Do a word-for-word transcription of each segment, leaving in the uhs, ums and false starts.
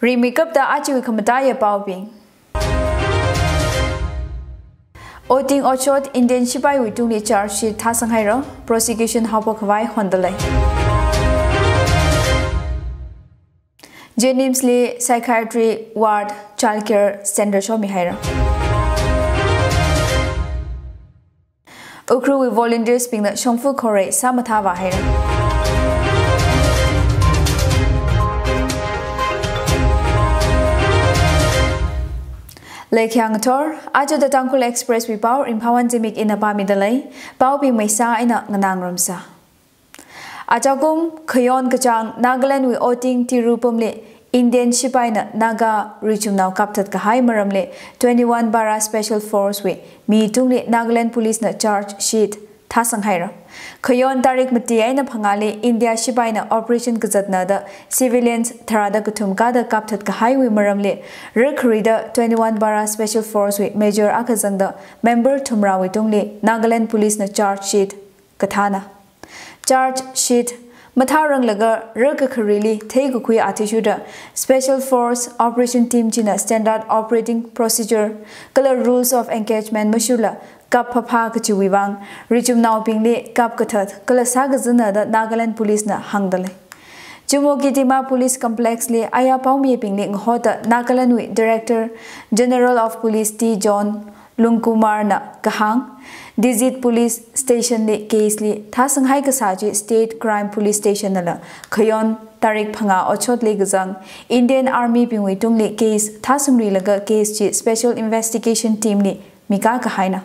Ringmeikapta ajawui khamataiya paobing. Oting otshot Indian shipaiwui tungli charge sheet thāsang haira, prosecution haophok khavai hondalei. JNIMS li psychiatry ward, childcare center shomi haira. Ukhrulwui volunteers bingna shongfa khorei sāmathāvā haira. Leikhyang thor, aja The Tangkhul Express wui pao Ringphāwon Zimik ina pāmidalei, paobing maisā eina nganāngarumsa. Ajakum, khayon kachāng Nagalandwui Oting Tirupumli Indian shipaina Naga richumnao kapthat kahai maramli twenty-one para Special Force wui mi tungli Nagaland Police na charge sheet thāsang haira. Khayon tarik mati eina phangāli India shipaina operation kazatna da civilians tharāda kathum kāda kapthat kahaiwui maramli, rarkharida twenty-one para Special Force wui major akha zangda member thumrāwui tungli Nagaland Police na charge sheet kathāna. Charge sheet mathāranglaga rarkakharili theikakhui athishurda Special Force Operation Team china standard operating procedure kala rules of engagement mashurla kap phāphā kachiwui vang richumnaobingli kap kathat kala sākazana da Nagaland Police na hāngdalei. Chumukedima Police Complex li ayā paomibingli ngahoda Nagalandwui Director General of Police T John Lungkumar na kahāng, Dizit Police Station li case li thāsanghai kasā chi State Crime Police Station nala khayon tarik phangā otshotli kazang Indian Army bingwui tungli case thāsangrilaga case chi Special Investigation Team li mikā kahaina.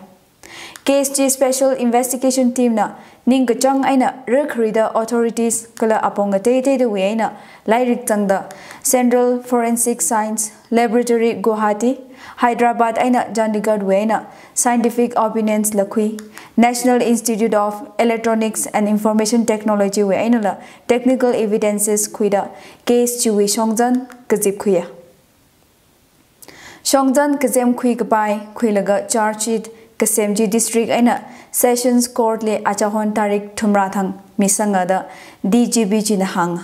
Case chi Special Investigation Team na ningkachāng eina rarkharida authorities kala apong ngateiteidawui eina lairik zangda Central Forensic Science Laboratory Guwahati, Hyderabad eina Chandigarh wui eina scientific opinions la khui, National Institute of Electronics and Information Technology wui einala technical evidences khuida case chiwui shongzan kazip khuiya. Shongzan kazem khui kapai khuilaga charge sheet kasem chi district eina Sessions Court li achahon tarik thumrā thang misanga da D G P china hānga.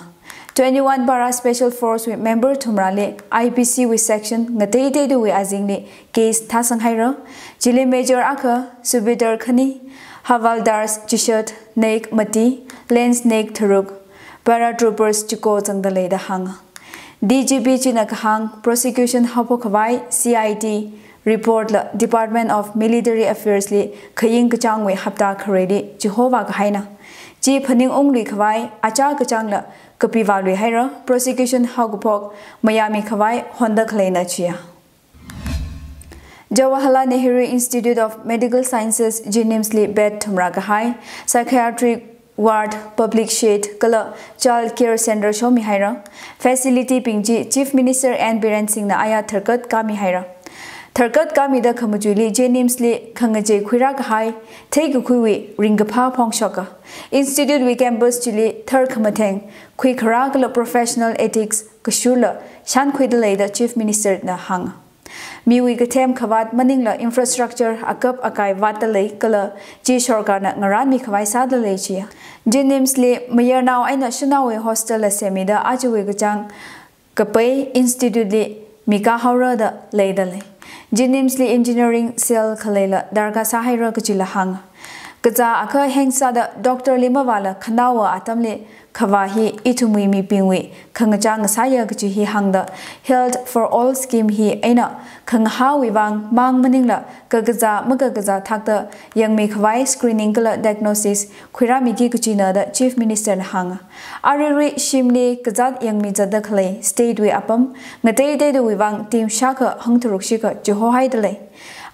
Twenty-one para Special Force wui member thumrāli I P C wui section ngateiteidawui azingli case thāsang haira. Chili major akha Subedar khani, Havaldars chishat Naik mati, Lance Naik tharuk, paratroopers chiko zangdalei da hānga. D G P china kahāng prosecution haophok khavai C I D report la Department of Military Affairs li khaying kachāngwui hapta khareili chihovā kahaina. Chi phaningunglui khavai achā kachāngla kapivālui haira, prosecution haokaphok mayāmi khavai honda khaleina chiya. Jawaharlal Nehru Institute of Medical Sciences, JNIMS li bed thumrā kahai psychiatric ward, public shed kala child care center shomi haira. Facility bing chi Chief Minister N Biren Singh na ayā tharkat kāmi haira. Tharkat kāmida khamachuili JNIMS li khangachei khuirā kahai theikakhuiwui ringkaphā phongshoka. Institute wui campus chili thar khamatheng khuikharā kala professional ethics kashurla shānkhuidalei da Chief Minister na hānga. Miwui kathem khavāt maningla infrastructure akap akai vātdalei kala chi sorkarna ngarānmi khavai sādalei chiya. JNIMS li mayarnao eina shanaowui hostel la semida ajawui kachāng kapai institute li mikā haora da leidalei. JNIMS li engineering cell khaleila darkar sāhaira kachila hānga. Kazā akha hengsāda doctor li mavāla khanaowa atamli khavā hi ithumwui mibingwui khangachā ngasāya kachi hi hāngda Health for All scheme hi eina khangahāwui vang mang maningla kakazā makakazā thakta yangmi khavai screening kala diagnosis khuirāmiki kachina da Chief Minister na hānga. Aruirui shimli kazāt yangmi zatda khalei state wui apam ngateiteidawui vang team shākha hangtharuk shikha chihohaidalei.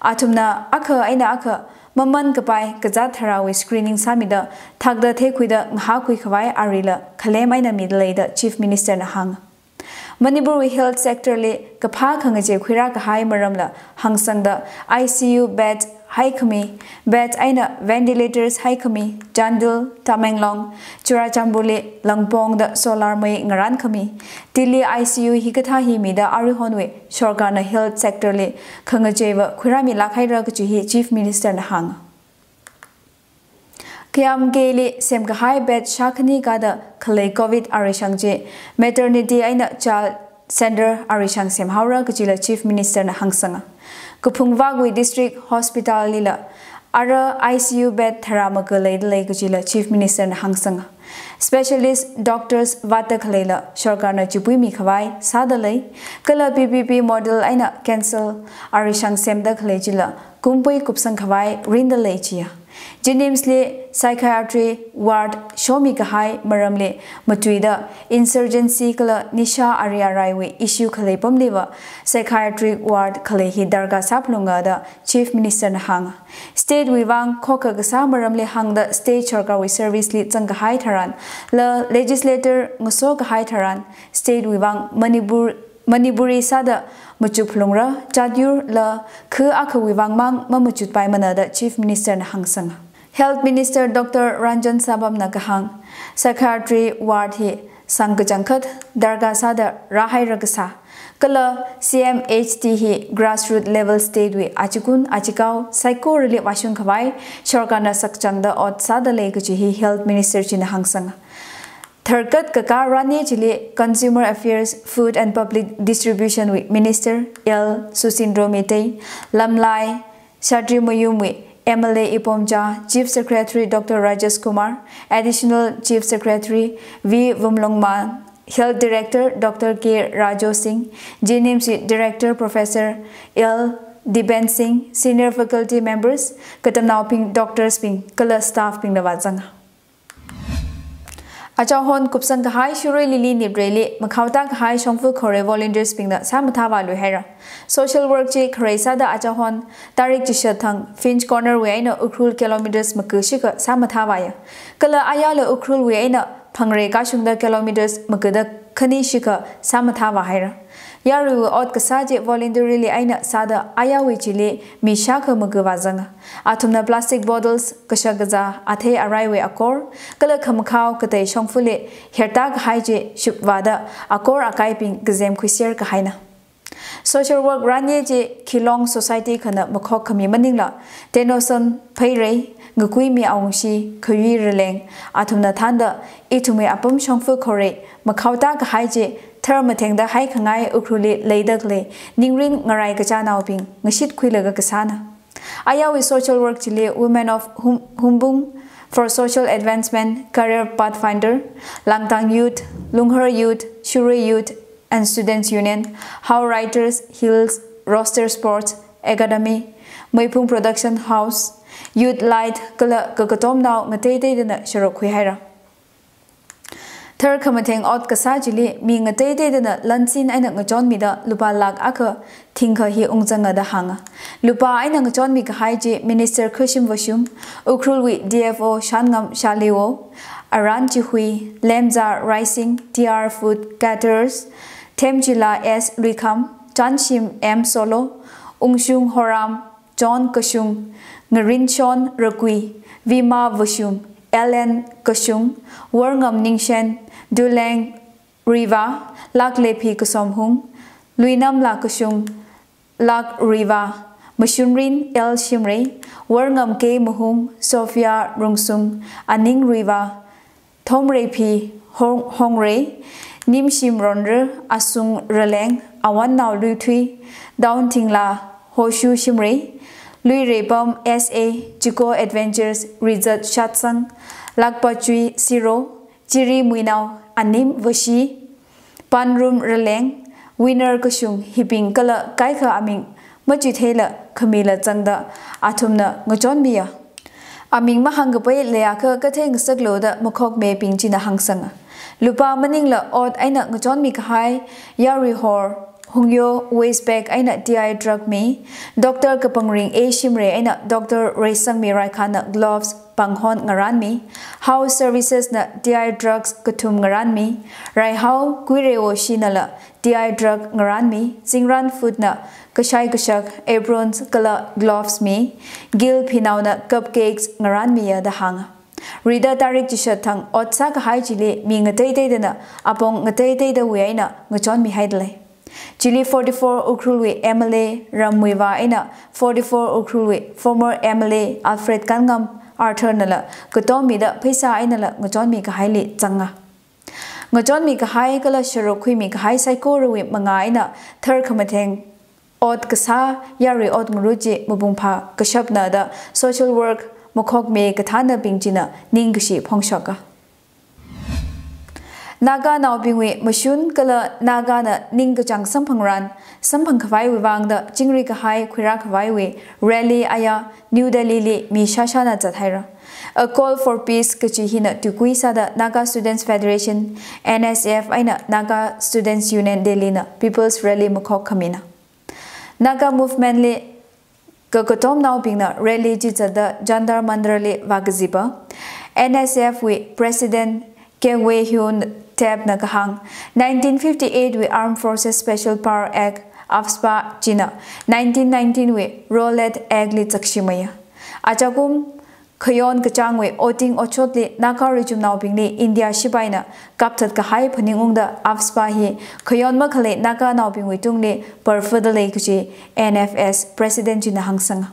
Athumna akha eina akha maman kapai kazāt tharāwui screening sāmida thakda theikhuida ngahākhui khavai arila khalem eina midalei da Chief Minister na hānga. Manipurwui health sector li kaphā khangachei khuirā kahai maramla hāngsangda I C U bed haikhami, bed eina ventilators haikhami, Chandel, Tamenglong, Churachandpur li langpongda solar mei ngarānkhami, Delhi I C U hikathā hi mida aruihonwui sorkarna health sector li khangacheiva khuirāmilāk haira kachi hi Chief Minister na hānga. Khayamkeli semkahai bed shākhani kāda khalei covid areishang chi maternity eina child center areishang semhaora kachila Chief Minister na hāngsanga. Kaphungvākwui district hospital lila ara I C U bed tharā maka leidalei kachila Chief Minister na hāngsanga. Specialist doctors vātda khaleila sorkarna chipuimi khavai sādalei, kala P P P model eina cancer areishang semda khalei chila kumpui kupsang khavai rindalei chiya. JNIMS li psychiatry ward shomi kahai maramli matuida insurgency kala nisha ari araiwui issue khalei pamliva psychiatric ward khalei hi darkar sāphalunga da Chief Minister na hānga. State wui vang khokha kasā maramli hāngda state sorkarwui service li zangkahai tharan, la legislator ngaso kahai tharan, state wui vang Manipur Manipuri sāda machukphalungra, jāt yur la khu akhawui vang mang mamachutpaimana da Chief Minister na hāngsanga. Health Minister Doctor Ranjan Sabam na kahāng, psychiatry ward hi sangkachangkhat darkar sāda rāhaira kasā, kala C M H T hi grassroot level state wui achikun achikao saikorali vāshung khavai sorkarna sakchangda ot sādalei kachi hi Health Minister china hāngsanga. Tharkat kakā ranye chili Consumer Affairs, Food and Public Distribution wui Minister L Susindro Meitei, Lamlai Shatrimayumwui M L A Ipomcha, Chief Secretary Doctor Rajesh Kumar, Additional Chief Secretary V Vumlongma, Health Director Doctor K Rajo Singh, JNIMS wui Director Professor L Diben Singh, senior faculty members, katamnaobing, doctors bing, kala staff bingla vāzanga. Achahon kupsang kahai Shirui Lily Nipre li makhaotā kahai shongfa khorei volunteers bingna sāmathāvālui haira. Social work chi kharei sāda achahon tarik chishat thang Finch Corner wui eina Ukhrul kilometers maka shikha sāmathāvāya. Kala ayala Ukhrul wui eina Phangre kashungda kilometers makada khani shikha sāmathāvā haira. Yaruiwui ot kasā chi voluntary li eina sāda ayawui chili mi shākha maka vāzanga. Athumna plastic bottles, kashak kazā, athei araiwui akor, kala khamakhao katei shongfali hertā kahai chi shupvāda akor akaibing kazem khuiser kahaina. Social work ranye chi Khilong Society khana makhok khami maningla, Tenoson Pheirei, Ngakuimi Awungshi, Khayui Raleng, athumna thānda ithumwui apam shongfa khorei makhaotā kahai chi thar mathengda haikhangai Ukhrulli leida khalei ningrin ngarai kachānaobing ngashit khuilaga kasāna. Ayawui social work chili Women of Hum-, Humbung for Social Advancement, Career Pathfinder, Langtang Youth, Lunghar Youth, Shirui Youth and Students Union, How Writers Heals, Roster Sports Academy, Meipung Production House, Youth Light kala kakatomnao ngateiteidana sharuk khui haira. Thar khamatheng ot kasā chili mi ngateiteidana lansin eina ngachonmida lupā lakh akha thingkha hi ungzanga da hānga. Lupā eina ngachonmi kahai chi Minister Khashim Vashum, Ukhrulwui D F O Shanngam Shaliwo, Aran Chihui, Lemza Raising, T R Food Caterers, Themchila S Luikham, Chanshim M Solo, Ungshung Horam, John Kashung, Ngarinshon Rakui, Vima Vashum, Ellen Kashung, Warngam Ningshen, Duleng Riva, Laklepi Kasomhung, Luinamla Kashung, Lak Riva, Mashunrin L Shimrei, Warngam K Mahung, Sophia Rungsung, Aning Riva, Thomreiphi Hong-, Hongrei, Nimshim Ronra, Asung Raleng, Awannao Luithui, Daunthingla Hoshu Shimrei, Luireipam S A, Chiko Adventures Rizat Shatsang, Lakpachui Siro, Chiri Muinao, Anim Vashi, Panrum Raleng, Winner Kashung hibing kala kaikha aming machitheila khamila zangda athumna ngachonmiya. Aming mahāngkapai leiakha kathei ngasaklu da makhokmibing china hāngsanga. Lupā maningla ot eina ngachonmi kahai yarui hor Hungyo West Bag eina D I drug mi, Doctor Kapangring A Shimray eina Doctor Reisangmi Raikhanna gloves panghon ngaranmi, House Services na D I drugs kathum ngaranmi, Raihao Kuirewo Shinala D I drug ngaranmi, Zingran Food na kashai kashak, aprons kala gloves mi, Gil Phinaona cupcakes ngaranmiya da hānga. Rida tarik chishat thang ot sākahai chili mi ngateiteidana apong ngateiteidawui eina ngachonmihaidalei. Chili forty-four Ukhrulwui M L A Rammuivah eina forty-four Ukhrulwui former M L A Alfred Kanngam Arthur nala katom mida pheisā einala ngachonmikahaili zanga. Ngachonmikahai kala sharuk khuimikahai saikorawui mangā eina tharkhamatheng ot kasā yarui ot ngarut chi mapung phākashapna da social work makhokmi kathānabing china ningkashi phongshoka. Naganaobingwui mashun kala Nagana ningkachāng samphangran samphangkhavaiwui vangda chingri kahai khuirākhavaiwui rally aya New Delhi li mi shāshāna zathaira. A Call for Peace kachi hina tuikui sāda Naga Students Federation, N S F eina Naga Students Union Delhi na People's Rally makhok khamina. Naga Movement li kakatomnaobingna rally chi zatda Jantar Mantar li vākazipa. N S F wui President Kyaw Hyun Tep na kahāng, nineteen fifty-eight wui Armed Forces Special Power Act, AFSPA china nineteen nineteen wui Rowlatt Act li zakshimaya. Achakum khayon kachāngwui oting ochotli Naga richumnaobingli India shipaina kapthat kahai phaningungda AFSPA hi khayon makhalei Naganaobingwui tungli parfadalei kachi N F S President china hāngsanga.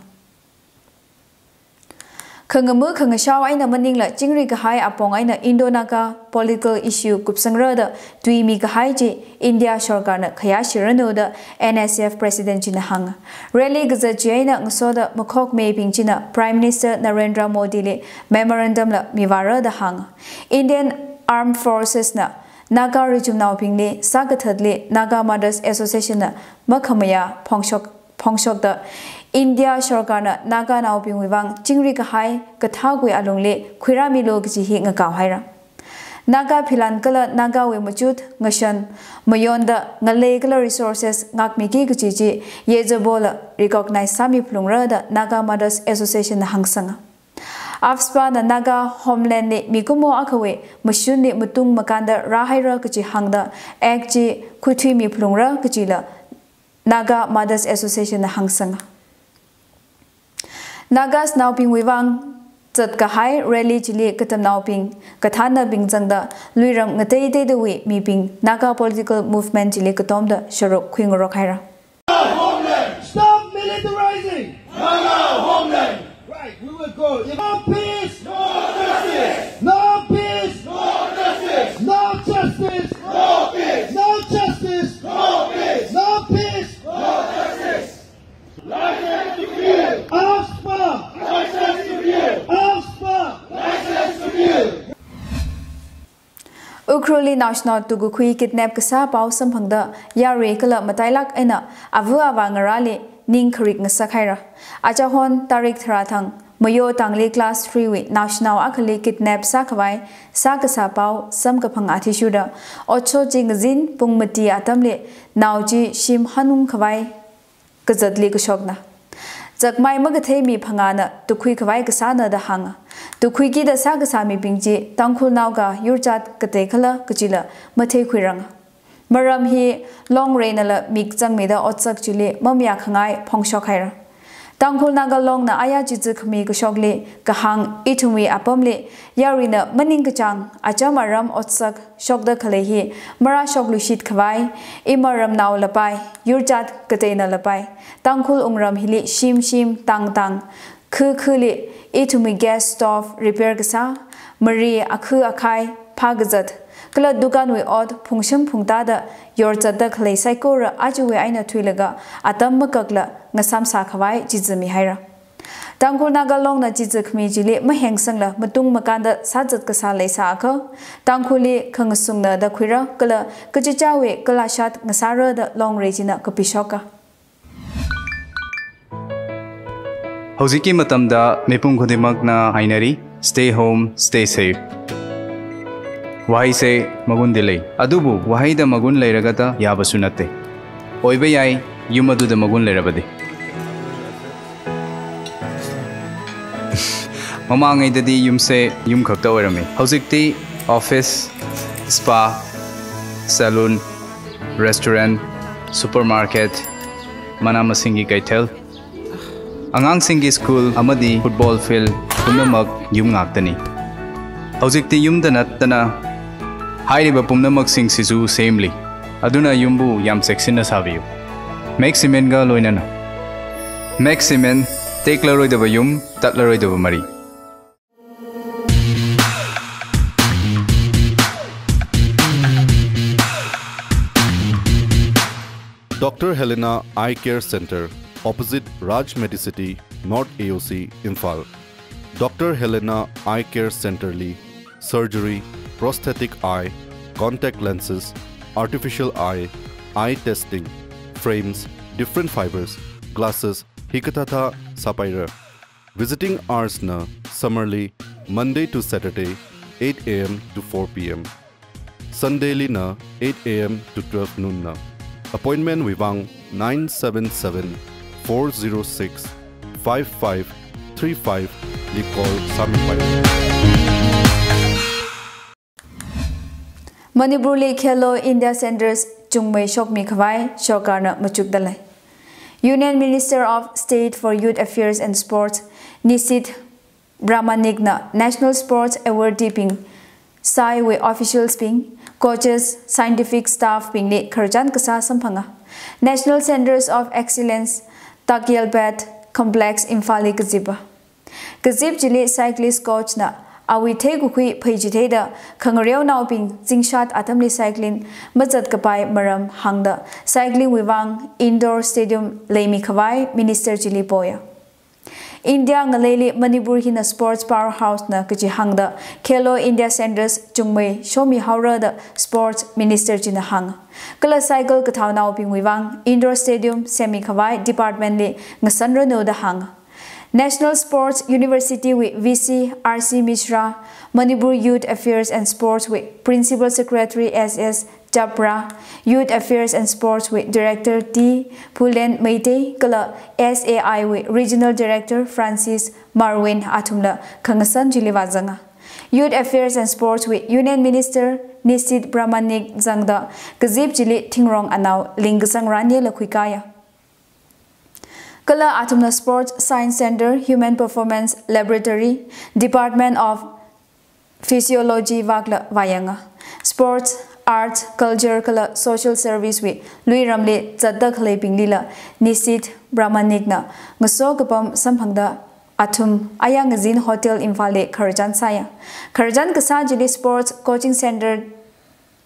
Khangamu khangashao eina maningla chingri kahai apong eina Indo-Naga political issue kupsangra da tuimi kahai chi India sorkarna khayāshiranu da N S F President china hānga. Rally kazat chi eina ngasoda makhokmibing china Prime Minister Narendra Modi li memorandum la mivāra da hānga. Indian Armed Forces na Naga richumnaobingli sākathatli Naga Mothers Association na makhamayā phongshok phongshokda India sorkarna Naganaobingwui vang chingri kahai kathākwui alungli khuirāmilu kachi hi ngakaohaira. Naga philan kala Nagawui machut ngashan mayonda ngalei kala resources ngakmiki kachi chi yezabola recognize sāmi phalungra da Naga Mothers Association na hāngsanga. AFSPA na Naga homeland li mikumo akhawui mashunli matung makānda rāhaira kachi hāngda act chi khuithuimi phalungra kachila Naga Mothers Association na hāngsanga. Nagasnaobingwui vang zatkahai rally chili katamnaobing kathānabing zangda luiram ngateiteidawui mibing Naga political movement chili katomda sharuk khuingarok haira. Stop militarizing! Naga homeland! Right, we will go. No peace! No justice! No peace! No justice! No justice! No peace! No justice! No peace! No peace! No justice! License to kill! AFSPA! License to kill! AFSPA! License to kill! Ukhrulli naoshinao tukakhui kidnap kasā pao samphangda yarui kala matailāk eina ava avā ngarāli ning kharik ngasakhaira. Achahon tarik tharā thang Mayo tangli class three wui naoshinao akhali kidnap sākhavai sākasā pao samkaphang athishurda otshot chi ngazin pung mati atamli nao chi shim hanungkhavai kazatli kashokna. Zakmai makathei mi phangāna tukhuikhavai kasāna da hānga. Tukhuikida sākasā mibing chi Tangkhulnao ka yurchat katei khala kachila matheikhuiranga. Maram hi Longreinala mik zangmida otsak chili mamayākhangai phongshok haira. Tangkhul Naga Long na aya chizi khami kashokli kahāng ithumwui apamli yaruina maningkachāng acham aram otsak shokda khalei hi marāshokluishit khavai, ima ramnao lapai, yurchat kateina lapai, Tangkhul wungram hili shim shim, tang tang, khu khuli ithumwui gas stove repair kasā, mari akhu akhai phākazat, kala dukanwui ot phungshim phungtāda yorzatda khalei saikora ajawui eina thuilaga atam makakla ngasāmsā khavai chizimihaira. Tangkhul Naga Long na chizi khami chili mahengsangla matung makānda sāzat kasā leisā akha, Tangkhulli khangasungna da khuira kala kachichāwui kalashat ngasāra da Longrei china kapishoka. ꯍꯧꯖꯤꯛꯀꯤ ꯃꯇꯝꯗ ꯃꯤꯄꯨꯝ ꯈꯨꯗꯤꯡꯃꯛꯅ ꯍꯥꯏꯅꯔꯤ, "Stay home, stay safe." ꯋꯥꯍꯩꯁꯦ ꯃꯒꯨꯟꯗꯤ ꯂꯩ, ꯑꯗꯨꯕꯨ ꯋꯥꯍꯩꯗ ꯃꯒꯨꯟ ꯂꯩꯔꯒꯇ ꯌꯥꯕꯁꯨ ꯅꯠꯇꯦ꯫ ꯑꯣꯏꯕ ꯌꯥꯏ, ꯌꯨꯝ ꯑꯗꯨꯗ ꯃꯒꯨꯟ ꯂꯩꯔꯕꯗꯤ꯫ ꯃꯃꯥꯡꯉꯩꯗꯗꯤ ꯌꯨꯝꯁꯦ ꯌꯨꯝ ꯈꯛꯇ ꯑꯣꯏꯔꯝꯃꯤ꯫ ꯍꯧꯖꯤꯛꯇꯤ office, spa, salon, restaurant, supermarket, ꯃꯅꯥ ꯃꯁꯤꯡꯒꯤ ꯀꯩꯊꯦꯜ, ꯑꯉꯥꯡꯁꯤꯡꯒꯤ school ꯑꯃꯗꯤ football field ꯄꯨꯝꯅꯃꯛ ꯌꯨꯝ ꯉꯥꯛꯇꯅꯤ꯫ ꯍꯧꯖꯤꯛꯇꯤ ꯌꯨꯝꯗ ꯅꯠꯇꯅ ꯍꯥꯏꯔꯤꯕ ꯄꯨꯝꯅꯃꯛꯁꯤꯡꯁꯤꯁꯨ ꯁꯦꯝꯂꯤ꯫ ꯑꯗꯨꯅ ꯌꯨꯝꯕꯨ ꯌꯥꯝ ꯆꯦꯛꯁꯤꯟꯅ ꯁꯥꯕꯤꯌꯨ꯫ ꯃꯦꯛ ꯁꯤꯃꯦꯟꯒ ꯂꯣꯏꯅꯅ꯫ ꯃꯦꯛ ꯁꯤꯃꯦꯟ, ꯇꯦꯛꯂꯔꯣꯏꯗꯕ ꯌꯨꯝ, ꯇꯠꯂꯔꯣꯏꯗꯕ ꯃꯔꯤ꯫ Doctor Helena Eye Care Center, opposite Raj Medicity, North A O C, Imphal. Doctor Helena Eye Care Center li surgery, prosthetic eye, contact lenses, artificial eye, eye testing, frames, different fibers, glasses, hikathāthā sāpaira. Visiting hours na summer li Monday to Saturday, eight A M to four P M. Sunday li na eight A M to twelve noon na. Appointment wui vang nine seven seven, four zero six, five five three five li call sāmipai. Manipur li Khelo India Centres chungmei shokmi khavai sorkarna machukda lei. Union Minister of State for Youth Affairs and Sports, Nishit Pramanik na National Sports Awardee bing saiwui officials bing, coaches, scientific staff bingli khararchan kasā samphanga. National Centres of Excellence, Takyelpet Complex, Imphal li kazipa. Kazip chili cyclist coach na awui theikakhui pheichitheida khangareonaobing zingshat atamli cycling mazat kapai maram hāngda cycling wui vang indoor stadium leimi khavai minister chili poya. India ngaleili Manipur hina sports powerhouse na kaji hāngda Khelo India Centres chungmei shomi haora da sports minister china hānga. Kala cycle kathaonaobingwui vang indoor stadium semmi khavai department li ngasanranu da hānga. National Sports University wui V C R C Mishra, Manipur Youth Affairs and Sports wui Principal Secretary S S Chapra, Youth Affairs and Sports wui Director T Phulen Meitei, kala S A I wui Regional Director Francis Marwin athumla khangasan chili vāzanga. Youth Affairs and Sports wui Union Minister Nishit Pramanik zangda kazip chili thingrong anao lingkasang ranye la khuikaya. Kala athumna Sports Science Center, Human Performance Laboratory, Department of Physiology vakla vāyanga. Sports, Arts, Culture kala Social Service wui luiramli zatda khaleibinglila Nishit Pramanik na ngaso kapam samphangda athum aya ngazin Hotel Imphal li khararchan sāya. Khararchan kasā chili Sports Coaching Center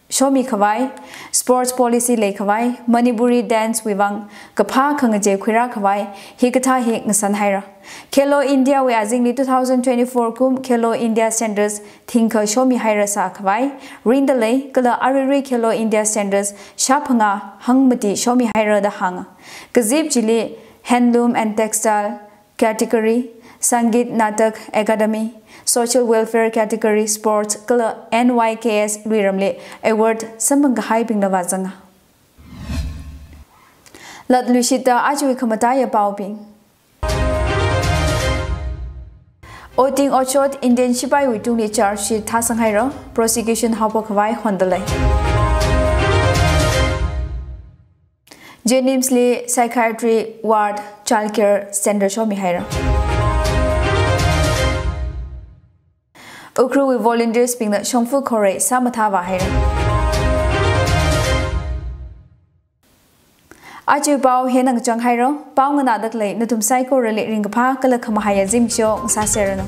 shomi khavai, sports policy lei khavai, Manipuri dance wui vang kaphā khangachei khuira khavai, hikathā hi ngasan haira. Khelo India wui azingli two thousand twenty-four kum Khelo India Centres thingkha shomi haira sā khavai ringda lei, kala aruirui Khelo India Centres shāphangā hangmati shomi haira da hānga. Kazip chili Handloom and Textile category, Sangeet Natak Akademi, Social Welfare category, Sports kala N Y K S luiramli award samphang kahaibingla vāzanga. Latluishita ajawui khamataiya paobing. Oting otshot Indian shipaiwui tungli charge sheet thāsang haira, prosecution haophok khavai honda lei. JNIMS li psychiatry ward, childcare center shomi haira. Ukhrulwui volunteers bingna shongfa khorei sāmathā vā haira. Aja pao hina ngachang haira, pao nganāda khalei nathum saikorali ringkaphā kala khamahaiya zimiksho ngasāserranu.